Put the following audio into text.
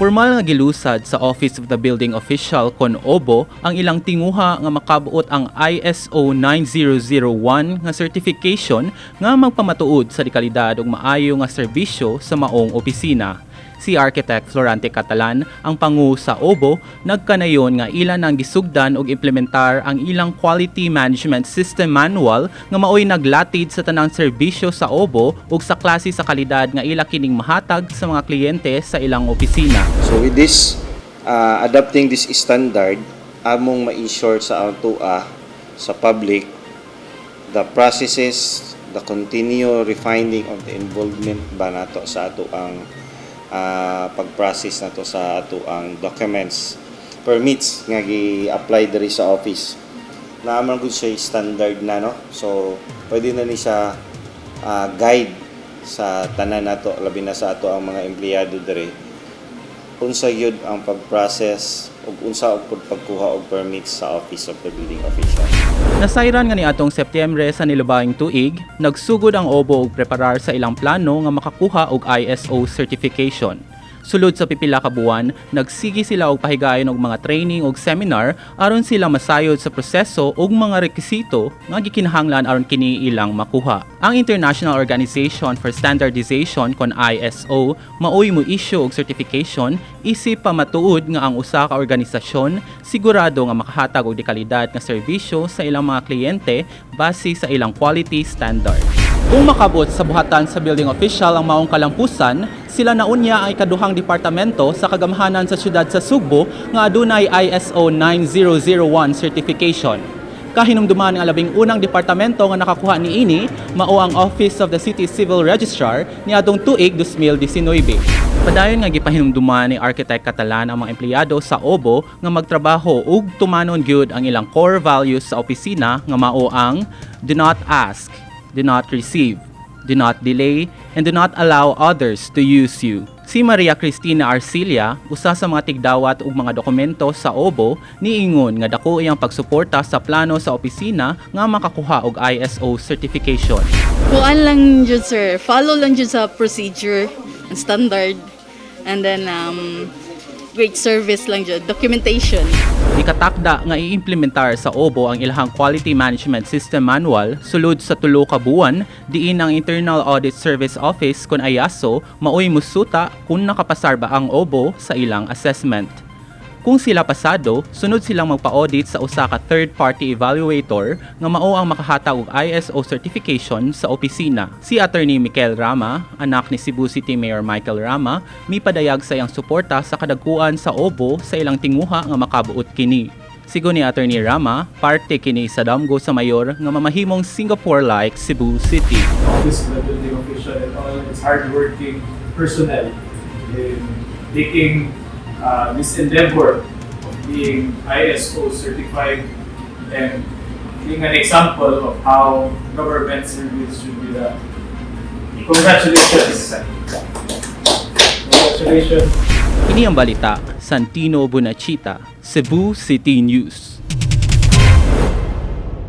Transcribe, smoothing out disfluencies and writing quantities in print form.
Formal nga gilusad sa Office of the Building Official kon OBO ang ilang tinguha nga makabuot ang ISO 9001 nga certification nga magpamatuod sa dekalidad ug maayo nga serbisyo sa maong opisina. Si Architect Florante Catalan, ang pangu sa OBO, nagkanayon nga ilan ang gisugdan og implementar ang ilang Quality Management System Manual nga maoy naglatid sa tanang serbisyo sa OBO ug sa klase sa kalidad nga ila kining mahatag sa mga kliyente sa ilang opisina. So with this, adopting this standard, among ma-ensure sa atoa, sa public, the processes, the continue refining of the involvement ba nato sa ato ang pag-process nato sa ato ang documents, permits nga gi-apply diri sa office. Naa man gud siya standard na, no. So pwede na ni siya guide sa tanan nato, labi na sa ato ang mga empleyado diri, unsa gyud ang pag-process ug unsa og pud pagkuha og permits sa Office of the Building Official. Nasayran nga niadtong Setyembre sa nilubaing tuig, nagsugod ang OBO og preparar sa ilang plano nga makakuha og ISO certification. Sulod sa pipila ka buwan, nagsige sila og pahigayon og mga training og seminar aron sila masayod sa proseso ug mga rekisito nga gikinahanglan aron kini ilang makuha. Ang International Organization for Standardization kon ISO maoy mo issue og certification isip pamatuod nga ang usa ka organisasyon sigurado nga makahatag og dekalidad nga serbisyo sa ilang mga kliyente base sa ilang quality standard. Kung makabot sa buhatan sa building official ang maong kalampusan, sila na unya ang ikaduhang departamento sa kagamhanan sa siyudad sa Sugbo nga adunay ISO 9001 certification. Kahinumduman ang 11 departamento nga nakakuha niini mao ang Office of the City Civil Registrar niadtong tuig 2019. Padayon nga gipahinumduman ni Architect Catalan ang mga empleyado sa OBO nga magtrabaho ug tumanon gyud ang ilang core values sa opisina nga mao ang do not ask, do not receive, do not delay, and do not allow others to use you. Si Maria Cristina Arcilia, usa sa mga tigdawat og mga dokumento sa OBO, niingon nga dako iyang pagsuporta sa plano sa opisina nga makakuha og ISO certification. Kuan lang jud, sir, follow lang jud sa procedure and standard and then great service lang jud, documentation. Ikatakda nga iimplementar sa OBO ang ilahang Quality Management System Manual sulod sa 3 ka buwan, diin ang Internal Audit Service Office kon IASO maoy musuta kung nakapasar ba ang OBO sa ilang assessment. Kung sila pasado, sunod silang magpa-audit sa usa ka third-party evaluator nga mao ang makahatag og ISO certification sa opisina. Si Attorney Michael Rama, anak ni Cebu City Mayor Michael Rama, mipadayag sa iyang suporta sa kadagkuan sa OBO sa ilang tinguha nga makabuot kini. Sigon ni Attorney Rama, parte kini sa damgo sa mayor nga mamahimong Singapore-like Cebu City. Office of the Building Official and all its hardworking personnel in taking this endeavor of being ISO certified and being an example of how government service should be done. Congratulations! Congratulations! Kini ang balita, Santino Bunachita, Cebu City News.